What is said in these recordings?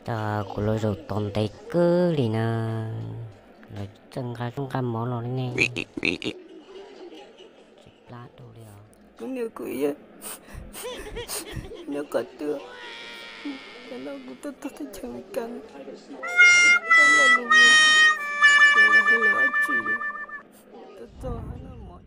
Cas kuv los zaum tau ntev kawg li na, lawv txawj nqa zaub nqa mov los li ne. Tsis plab dhau li os. Kuv niam kuv txiv nyob qhov twg, cov no kuv tuaj txog teb chaws Amelikas, lawv hais lus dab tsi, tuaj txog hais lus mov.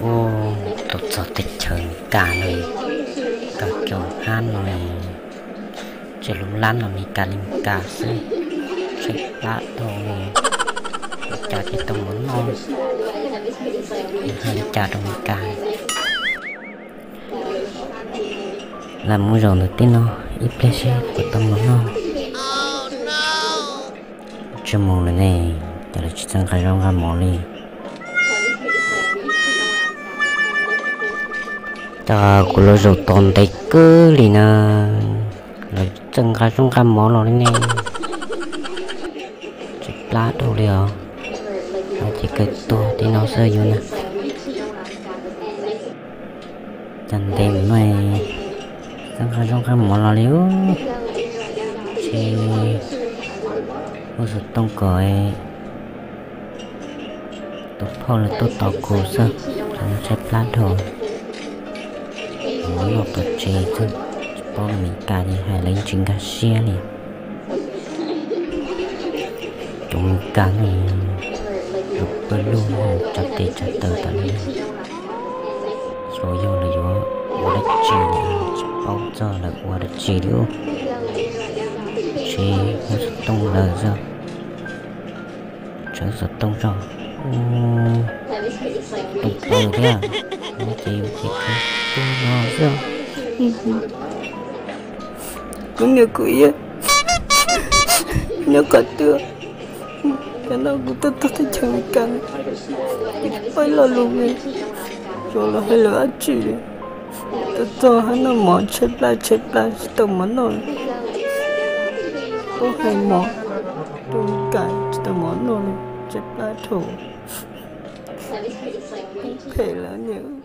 Ub, tuaj txog teb chaws Amelikas no, koj cov hab no, tsev lub lab no Amelikas li Amelikas xwb, tshaib plab dhau li, ua cas thiaj tau mov noj, hais li cas rau Amelikas. Lam mus zaum ntawm tej no ib pliag seb puas tau mov noj. Tsawg moos lawm ne, cas lawv tsis txawj nqa zaub nqa mov li. Cas kuv los zaum tau ntev kawg li na, lawv txawj nqa zaub nqa mov los li ne. Tshaib plab dhau li os, ces kawg tuag tej no xwb yuav na. Cas ntev mus no, txawj nqa zaub nqa mov los li ub. Ces ua xov tooj kom tus phauj lawv tuaj tos kuv xwb, tshaib plab dhau. Mus noj tom tsev xwb, tsis paub Amelikas ces hais lawv yeej tsis nkag siab li. Cov Amelikas no, lawv pawg lug tsa tes tsa taw tas li. Xyov yog lawv yuav ua dab tsi li, tsis paub txog lawv ua dab tsi li ub. Tsev ua xov tooj lawm xwb. Tsev xov tooj tso. Tooj plaws thiab. Ces yus ces tsev tuag no xwb. Kuv niam kuv txiv nyob qhov twg, cov no kuv tuaj txog teb chaws Amelikas, kuv tsis paub lo lus li, xyov lawv hais lus dab tsi li. Tuaj txog hab noj mov tshaib plab tshaib plab tsis tau mov noj li. Pub hais mov rau Amelikas tsis tau mov noj li, tshaib plab dhau. Phem lawm niam.